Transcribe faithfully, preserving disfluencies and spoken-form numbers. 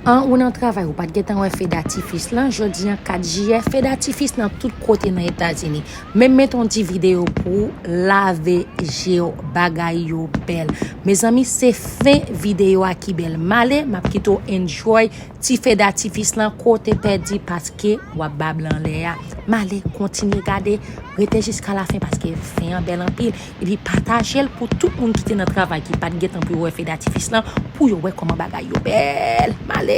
An, ou nan travay, ou pa t gentan wè fedatifis lan, jodi an kat jiyè, fedatifis nan tout kote nan Etazini. Men m met yon ti videyo pou w, lave je w, bagay yo bèl. Mezanmi, se fen videyo a ki bèl. M ale, m ap kite w enjoy ti fedatifis lan, kote pèdi paske w ap ba blan lè a. M ale, kontinye gade, rete jiska lafen paske fen an bèl anpil. Epi pataje l pou tout moun ki te nan travay ki pa t gentan pou yo wè fedatifis lan, pou yo wè kòman bagay yo bèl. M ale.